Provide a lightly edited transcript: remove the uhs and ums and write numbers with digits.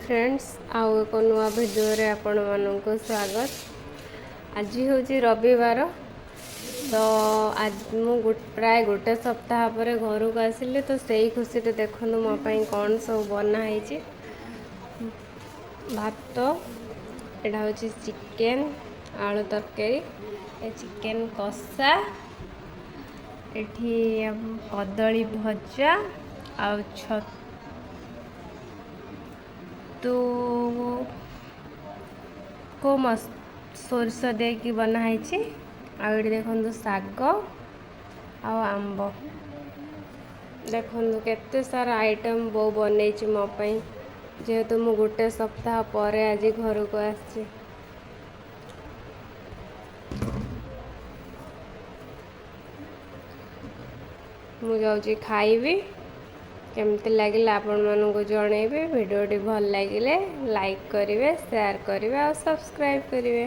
Friends, ଆଉ ଏକ ନୂଆ ଭିଡ଼ିଓରେ ଆପଣମାନଙ୍କୁ ସ୍ୱାଗତ। ଆଜି ହେଉଛି ରବିବାର। ତ ଆଜି ମୁଁ ପ୍ରାୟ ଗୋଟେ ସପ୍ତାହ ପରେ ଘରକୁ ଆସିଲି। ତ ସେଇ ଖୁସିରେ ଦେଖନ୍ତୁ ମୋ ପାଇଁ କ'ଣ ସବୁ ବନା ହେଇଛି। ଭାତ, ଏଇଟା ହେଉଛି ଚିକେନ୍ ଆଳୁ ତରକାରୀ, ଏ ଚିକେନ୍ କଷା, ଏଠି କଦଳୀ ଭଜା ଆଉ ଛତୁ କୁ ସୋରିଷ ଦେଇକି ବନା ହେଇଛି। ଆଉ ଏଠି ଦେଖନ୍ତୁ ଶାଗ ଆଉ ଆମ୍ବ। ଦେଖନ୍ତୁ କେତେ ସାରା ଆଇଟମ୍ ବୋଉ ବନେଇଛି ମୋ ପାଇଁ, ଯେହେତୁ ମୁଁ ଗୋଟେ ସପ୍ତାହ ପରେ ଆଜି ଘରକୁ ଆସିଛି। ମୁଁ ଯାଉଛି ଖାଇବି। କେମିତି ଲାଗିଲା ଆପଣମାନଙ୍କୁ ଜଣେଇବି। ଭିଡ଼ିଓଟି ଭଲ ଲାଗିଲେ ଲାଇକ୍ କରିବେ, ସେୟାର କରିବେ ଆଉ ସବସ୍କ୍ରାଇବ୍ କରିବେ।